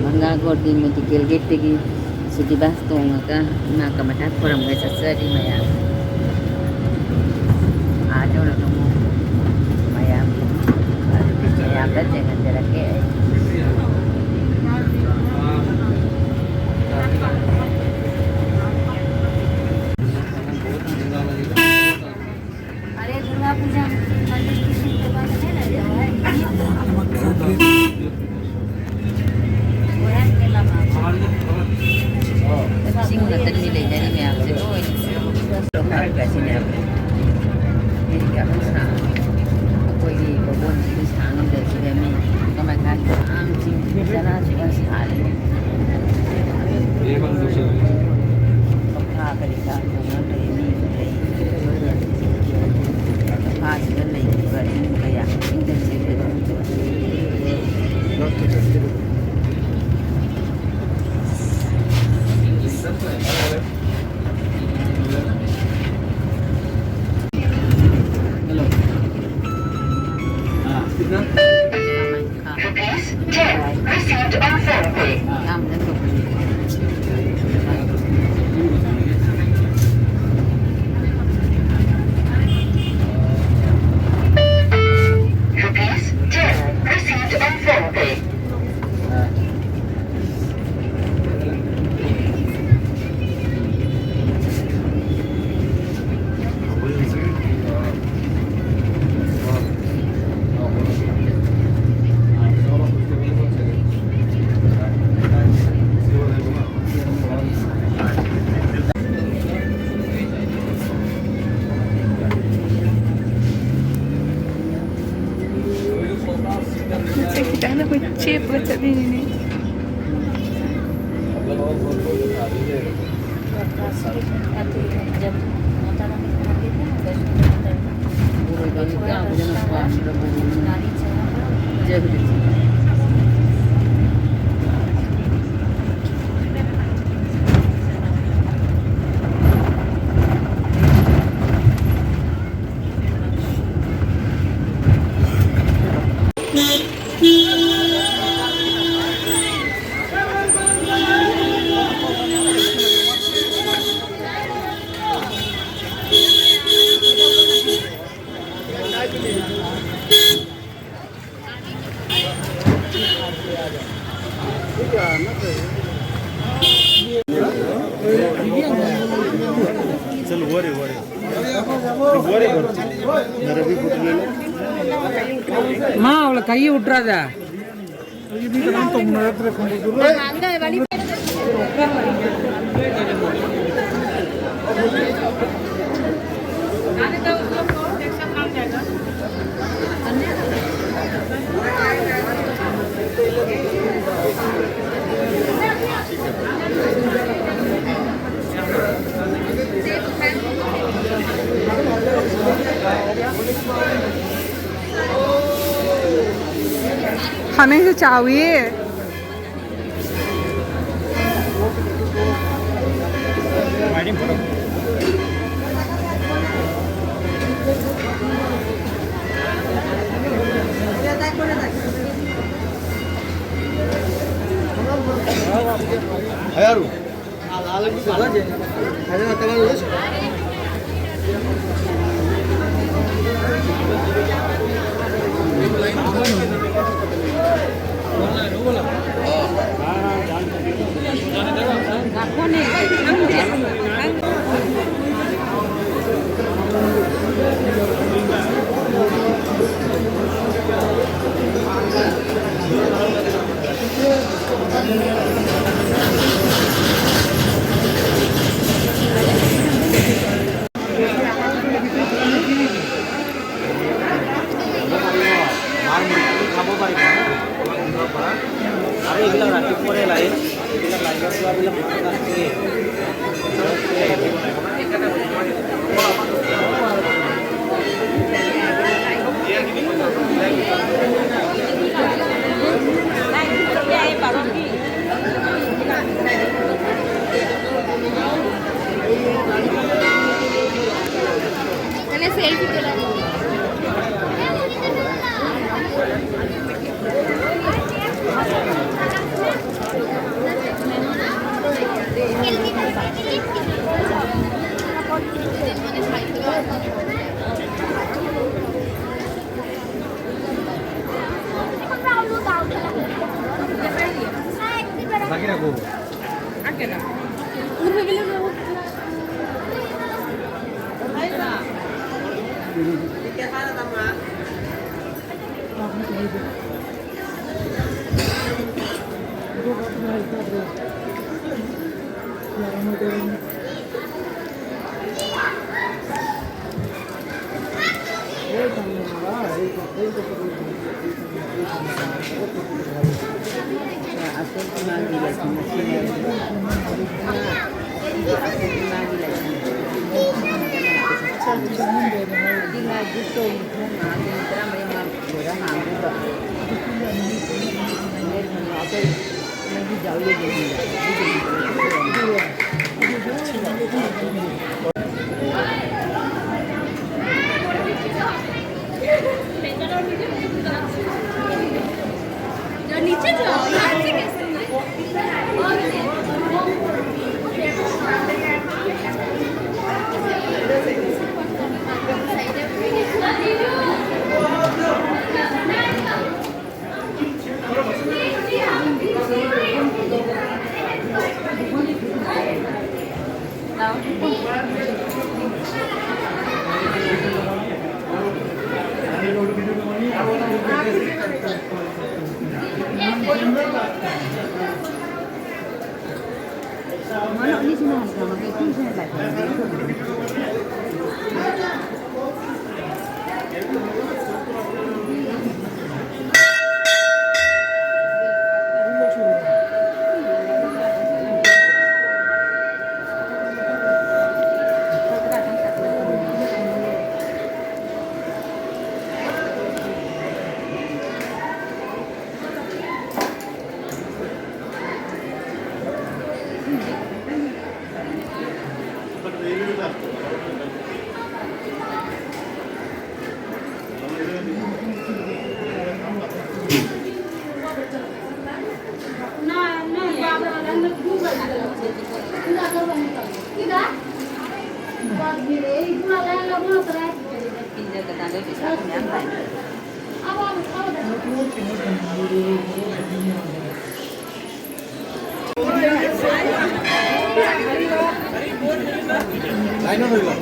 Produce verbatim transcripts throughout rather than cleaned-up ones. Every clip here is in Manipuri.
ꯃꯪꯒꯥ ꯒꯣꯔꯗꯤ ꯃꯦꯗꯤꯀꯦꯜ ꯒꯦꯠꯇꯒꯤ ꯁꯤꯇꯤ ꯕꯁ ꯇꯣꯡꯉꯒ ꯏꯃꯥ ꯀꯃꯊꯥ ꯈꯣꯏꯔꯝꯕ ꯆꯠꯆꯔꯤ ꯃꯌꯥꯝ꯫ ꯑꯥ ꯌꯧꯔꯒ ꯑꯃꯨꯛ ꯃꯌꯥꯝ ꯑꯗꯨꯗꯤ ꯃꯌꯥꯝꯗ ꯊꯦꯡꯅꯖꯔꯛꯀꯦ ꯑꯩ꯫ अरे दुर्गा पूजा मंदिर की शुभ दुकान है ना, जो है। वो है मेला में। ꯏꯁꯤꯡ ꯉꯥꯛꯇꯅꯤ ꯂꯩꯅꯔꯤ ꯃꯌꯥꯝꯁꯦ ꯂꯣꯏꯅ꯫ ꯂꯣꯛꯇꯥꯛ ꯀꯥꯏꯁꯤꯅꯦ ꯍꯥꯏꯕ꯫ ꯃꯤꯗꯤ ꯀꯌꯥꯃꯨꯛ ꯁꯥ-, ꯑꯩꯈꯣꯏꯒꯤ ꯕꯥꯃꯣꯟꯁꯤꯗꯤ ꯁꯥ ꯉꯝꯗꯕꯁꯤꯗ ꯃꯤ ꯀꯃꯥꯏ ꯀꯥꯏ ꯌꯥꯝ ꯆꯤꯡ ꯆꯔꯥꯁꯤꯒ ꯁꯥꯔꯤ꯫ ꯂꯣꯛꯇꯥꯛ ꯀꯔꯤ ꯀꯔꯥ ꯇꯧꯅꯗ꯭ꯔꯦ ꯃꯤ ꯂꯩ꯫ ꯃꯈꯥꯁꯤꯗ ꯂꯩꯔꯤꯕ ꯏꯃꯨꯡ ꯀꯌꯥ ꯏꯪꯗꯝꯁꯦ ꯀꯩꯗꯧꯔꯤꯕ? Hello. Ah, कितना? Rupees ten received on PhonePe. Rupees ten received on PhonePe. ꯄꯣꯠꯁꯦ ꯈꯤꯇꯪꯗ ꯑꯩꯈꯣꯏ ꯆꯦꯞꯄꯒ ꯆꯠꯂꯤꯅꯤꯅꯦ꯫ चल, वो रे, वो रे। वो रे, वो रे। मेरा भी फोटो ले लो। मा, अवला कई उठरादा। खाने से चावी। नीचे जाओ, यहाँ से कैसे? ꯃꯉꯥ,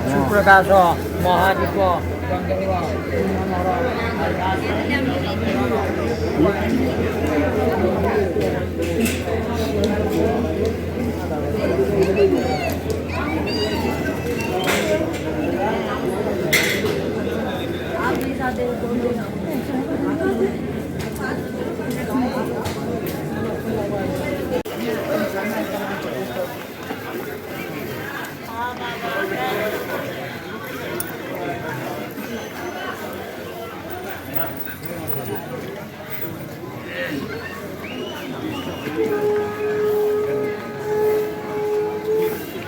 ꯁꯨꯄ꯭ꯔꯀꯥꯁꯣ, ꯃꯍꯥꯗꯤꯄꯣ,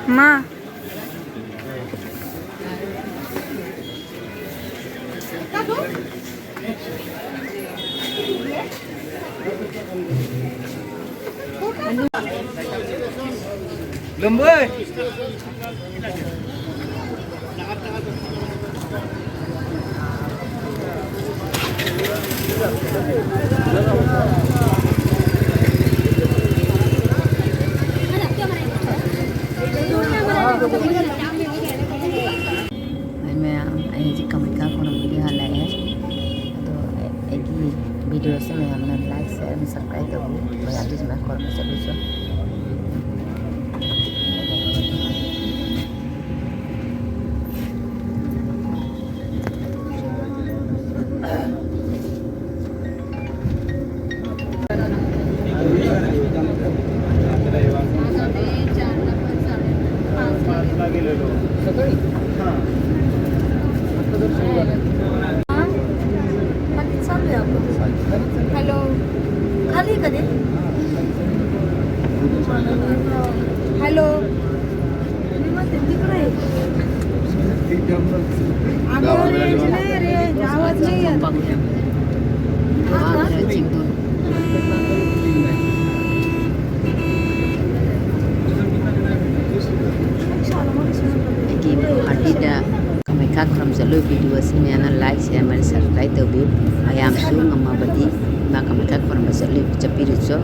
ꯃꯥ꯫ ꯂꯝꯕꯣꯏ꯫ ꯍꯥꯏ ꯃꯌꯥꯝ, ꯑꯩ ꯍꯧꯖꯤꯛ ꯀꯃꯩꯀꯥ ꯈꯨꯔꯨꯝꯕꯒꯤ ꯍꯜꯂꯛꯑꯦ꯫ ꯑꯗꯣ ꯑꯩꯒꯤ ꯚꯤꯗꯤꯑꯣꯁꯦ ꯃꯌꯥꯝꯅ ꯂꯥꯏꯛ, ꯁꯤꯌꯔ ꯑꯃ ꯁꯕꯁꯀ꯭ꯔꯥꯏꯕ ꯇꯧꯕꯤꯌꯨ꯫ ꯃꯌꯥꯝꯁꯨ ꯁꯨꯃꯥꯏꯅ ꯈꯣꯏꯔꯝꯕ ꯆꯠꯂꯨꯁꯨ꯫ हॅलो, खाली कधी? हॅलो, मी म्हणते तिकडे आहे. अगं, रेंज नाही, रेंज, आवाज नाही येत. हा का? ꯑꯩꯒꯤ ꯒꯨꯍꯥꯇꯤꯗ ꯀꯥꯃꯥꯈ꯭ꯌꯥ ꯈꯨꯔꯨꯝ ꯆꯠꯂꯨꯏ꯫ ꯚꯤꯗꯤꯑꯣ ꯑꯁꯤ ꯃꯌꯥꯝꯅ ꯂꯥꯏꯛ, ꯁꯤꯌꯔ ꯑꯃꯗꯤ ꯁꯕꯁꯀ꯭ꯔꯥꯏꯕ ꯇꯧꯕꯤꯌꯨ꯫ ꯃꯌꯥꯝꯁꯨ ꯉꯝꯃꯕꯗꯤ ꯏꯃꯥ ꯀꯥꯃꯥꯈ꯭ꯌꯥ ꯈꯨꯔꯨꯝꯕ ꯆꯠꯂꯨ, ꯆꯠꯄꯤꯔꯨꯆꯣ꯫